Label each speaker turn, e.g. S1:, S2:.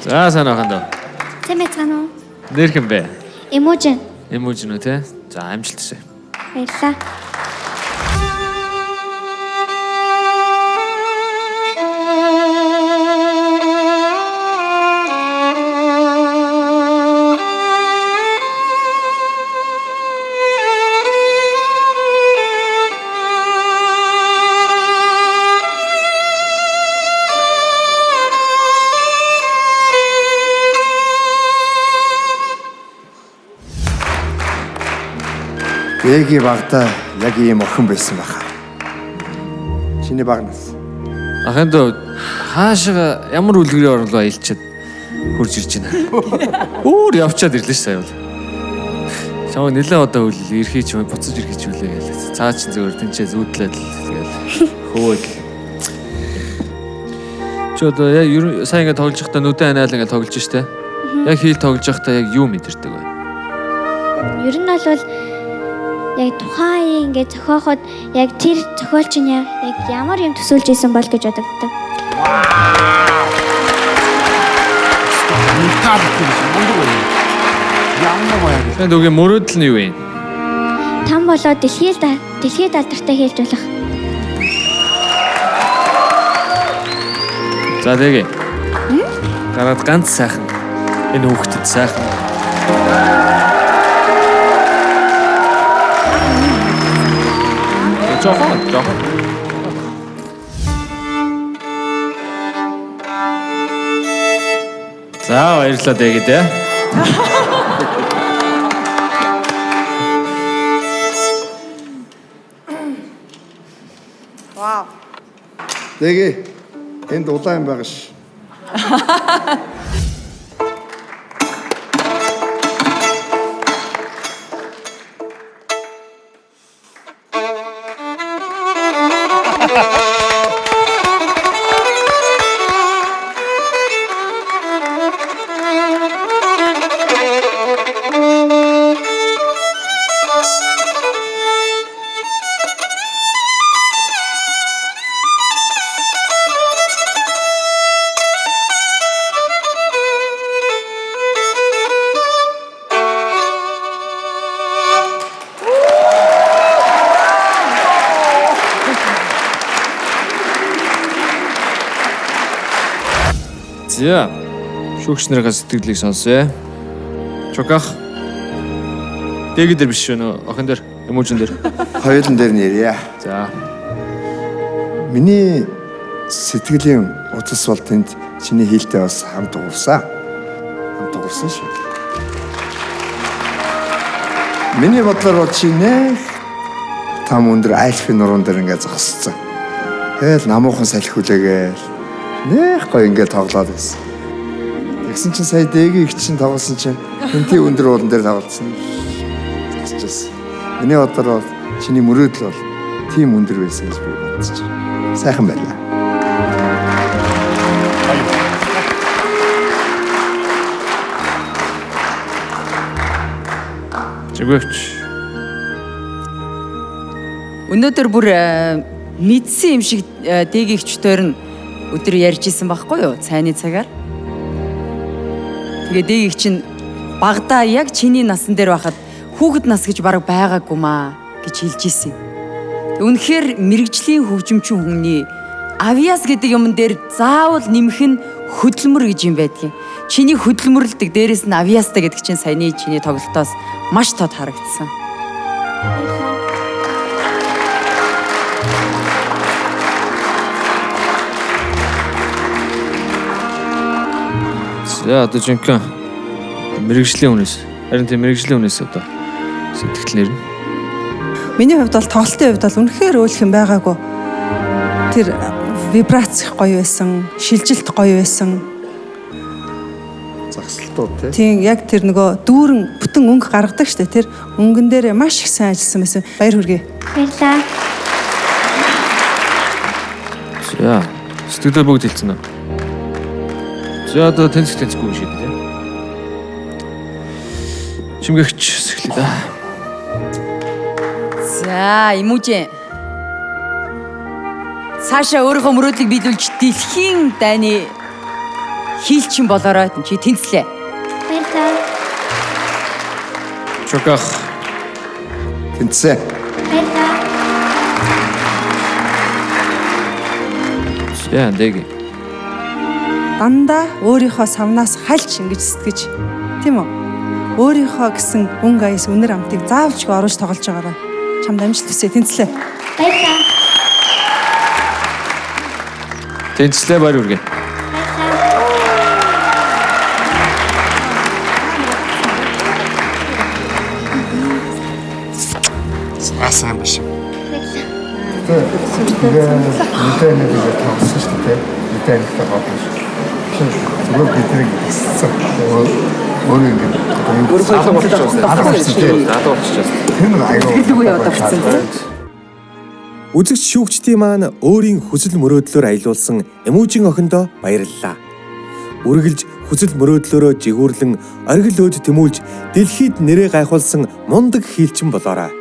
S1: За сайн ахын доо.
S2: Сайн байцгаана уу?
S1: Нэр хэн бэ?
S2: Эможин.
S1: Эмүүжин үү те? За амжилт хүсье.
S2: Баярлалаа.
S3: Бэги багтаа яг ийм охин байсан баха. Чиний баг нас.
S1: Ахын доо хаашаа ямар үлгэрийн орн руу аялчаад хурж ирж байна. Өөр явчаад ирлээ ш сая бол. Чамайг нэлээд удаа хүлээл эрхий ч юм буцаж эрхий ч үлээ гээл. Цаа чин зүгээр тэнцээ зүүдлээд л тэгэл хөвөөд. Чи одоо яг ер нь сайн ингэ тоглож байхдаа нүдэн анаал ингэ тоглож штэ. Яг хийл тоглож байхдаа яг юу мэдэрдэг вэ?
S2: Ер нь бол яг тухайн үеийн ингээд зохиоход яг тэр зохиолч нь яг ямар юм төсөөлж исэн бол гэж бодогддог.
S4: Мундаг гоё. Ямар гоё юм.
S1: Танд үгийн мөрөөдөл нь юу вэ?
S2: Там болоод дэлхийд алдартай хэлж болох.
S1: За тэгээ. Гараад ганц сайхан энэ хүүхдэд сайхан. Жохон, жохон. За баярлалаа тэгээ дээ.
S5: Вау.
S3: Дэги энд улаан юм байгаа ш.
S1: За. Шүүгч нарынхаа сэтгэлийг сонсъё. Чуках. Дэги дээр биш шүү нөө охин дээр, эмүүжин дээр.
S3: Хоёулан дээр нь ярья.
S1: За.
S3: Миний сэтгэлийн утас бол тэнд чиний хийлтэй бас хамт уурсан. Хамт уурсан шүү. Миний бодлоор бол чи нэх там өндөр альфын нуруунд дээр ингээд зогссон. Тэгэл намуухан салхи хүлээгээл нэх гоё ингээд тоглоод байсан. Тэгсэн чинь сая дэги их чинь тоглосон чинь тэнтий өндөр уулан дээр тоглолцсон. Зогсчихсон. Миний бодлоор бол чиний мөрөөдөл бол тийм өндөр байсан гэж би бодож байна. Сайхан байлаа.
S1: Зүгөөч.
S6: Өнөөдөр бүр мэдсэн юм шиг дээгэгчдээр нь өдөр ярьж исэн байхгүй юу? Цайны цагаар. Тэгээ дээгэгч нь багадаа яг чиний насан дээр байхад хүүхэд нас гэж бараг байгаагүй маа гэж хэлж исэн. Үнэхээр мэрэгжлийн хөгжимчин хүний авиас гэдэг юмн дээр заавал нэмэх нь хөдөлмөр гэж юм байдгийн. Чиний хөдөлмөрлөдөг дээрээс нь авиастай гэдэг чинь саяны чиний тоглолтоос маш тод харагдсан.
S1: За одоо жинхэнэ мэрэгжлийн хүнээс харин тийм мэрэгжлийн хүнээс одоо сэтгэл нэрнэ.
S5: Миний хувьд бол тоглолтын хувьд бол үнэхээр өөлөх юм байгаагүй. Тэр вибрац их гоё байсан, шилжилт гоё байсан.
S3: Загсалтууд тий.
S5: Тийм яг тэр нөгөө дүүрэн бүтэн өнгө гаргадаг штэ тэр өнгөн дээр маш их сайн ажилласан байсан. Баяр хүргэе.
S2: Баярлалаа.
S1: За сэтгэлдээ бүгд хэлсэн үү? За одоо тэнцэх тэнцэхгүй шийдэ тий. Чимгэгч сэхлээ да.
S6: За, Эмүүжин. Цаашаа өөрийнхөө мөрөөдлийг биелүүлж дэлхийн дайны Хийлчин болоорой чи тэнцлээ.
S2: Баярлалаа.
S1: Чогох.
S3: Тэнцсэн.
S2: Баярлалаа.
S1: Яа, дэг.
S5: Дандаа өөрийнхөө савнаас хальж ингэж сэтгэж тийм үү? Өөрийнхөө гэсэн өнгө аяс үнэр амтыг заавалчгүй оруулж тоглож байгаарай. Чамд амжилт хүсье. Тэнцлээ.
S2: Баярлалаа.
S1: Тэнцлээ баяр хүргэе.
S2: Баярлалаа.
S4: Сайн биш.
S3: Тэгээ мэдээ нэг ингэ тоглосон шүү дээ. Мэдээ нэг тоглосон. Зүгээр бидний гэсэн. Өөр ингэ
S1: Өөрөө болчихсон. Надад болчихсон.
S3: Тэр нэг аюу.
S6: Сэтгэлгүй яваад авчихсан тийм.
S7: Үзэгч шүүгчдийн маань өөрийн хүсэл мөрөөдлөөр аялуулсан Эмүүжин охиндоо баярлалаа. Үргэлж хүсэл мөрөөдлөөрөө жигүүрлэн оргил өөд тэмүүлж дэлхийд нэрээ гайхуулсан мундаг хийлчин болоорой.